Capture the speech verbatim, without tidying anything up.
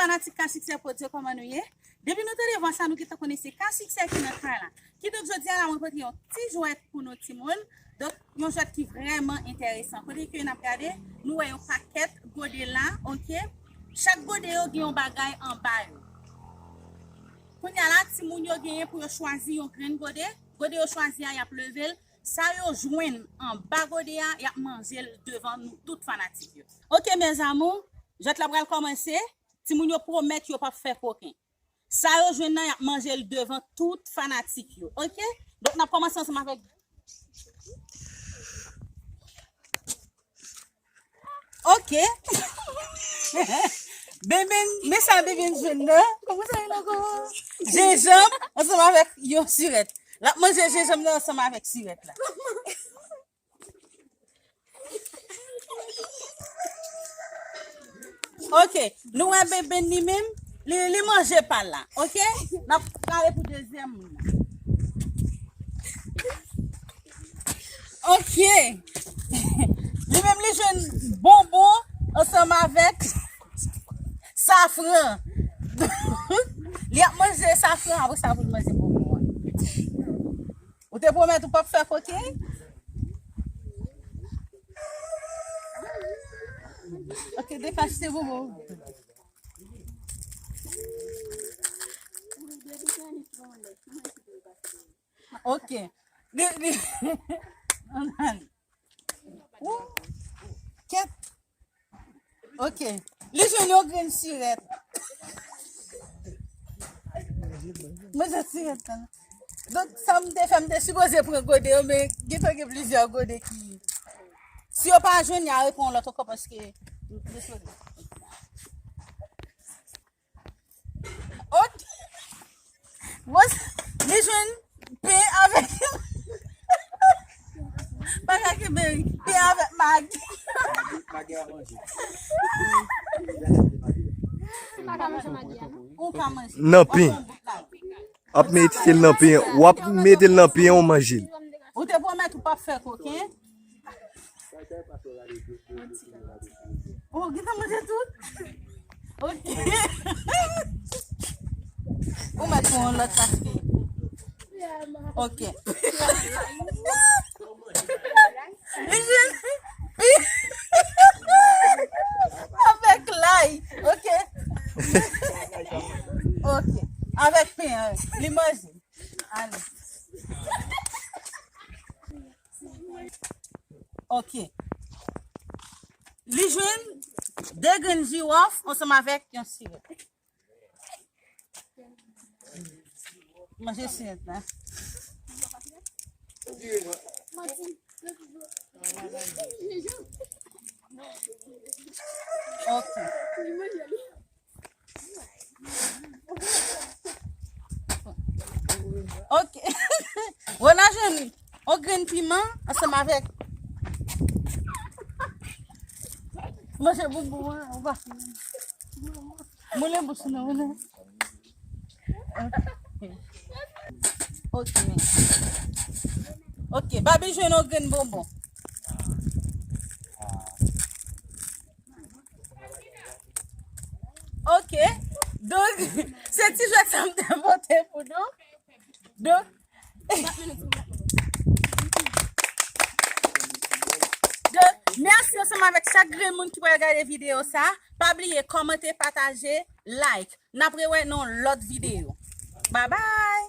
Fanatik Ka Siksè Pwodui, kòman nou ye? Depi nou tande vwa sa, nou gentan konnen se Ka Siksè ki nan kay la. Kidonk, jodi a la, mwen pote yon ti jwèt pou nou timoun. Donk, yon jwèt ki vrèman enteresan. Kote ke n ap gade, nou wè yon pakèt gode la, oke? Chak gode yo gen yon bagay anba yo. Kounye a la, timoun yo genyen pou yo chwazi yon grenn gode. Gode yo chwazi a, y ap leve l. Sa yo jwenn anba gode a, y ap manje l devan nou tout fanatik yo. Oke, mes amours, jwèt la pral kòmanse. Timoun yo pwomèt yo p ap fè koken. Sa yo jwenn nan, y ap manje l devan tout fanatik yo. Oke? Donk, n ap kòmanse ansanm avèk. Oke. Benben, men sa Benben jwenn nan. Kòman sa rele ankò? Jenjanm ansanm avèk yon sirèt. L ap manje jenjanm nan ansanm avèk sirèt la. Oke, nou wè Benben li menm, li, li manje pa l la, oke? N ap prale pou dezyèm moun nan. Oke. Li menm li jwenn bonbon ansanm avèk safran. Li ap manje safran, apre sa pou l manje bonbon an. Ou te pwomèt ou p ap fè koken? Oke, dekache bonbon. Oke. Li, li, ou, kèt. Oke. Li jwenn yon grenn sirèt. Manje sirèt la. Donk, sa m te fè, m te sipoze pran gode yo, men gentan gen plizyè gode ki, si yo pa jwenn, y a repran yon lòt ankò paske, dezole. Oke. Bon, li jwenn pen avèk, pa ka kenbe, pen avèk magi. Ou ka manje. Nan pen. Ap mete l nan pen. W ap mete l nan pen, ou manje l. Ou te pwomèt ou p ap fè koken. Oh, gentan manje tout? Oke. Ou mèt pran yon lòt paske. Oke. Li jwenn avèk lay. Oke. Oke. Avèk pen an. Li manje. Ale. Oke. Li jwenn de grenn jiwòf ansanm avèk yon sirèt. Manje sirèt la. Oke. Oke. Rona jwenn yon grenn piman ansanm avèk. Manje bonbon an, ou pa. Moulen bouch ou nan, moulen. Oke. Oke, Babi jwenn yon grenn bonbon. Oke. Donk, se ti jwèt sa m te pote pou nou. Donk, donk, mèsi ansanm avèk chak grenn moun ki pral gade videyo sa. Pa bliye kòmante, pataje, like. N ap rewè nan yon lòt videyo. Babay!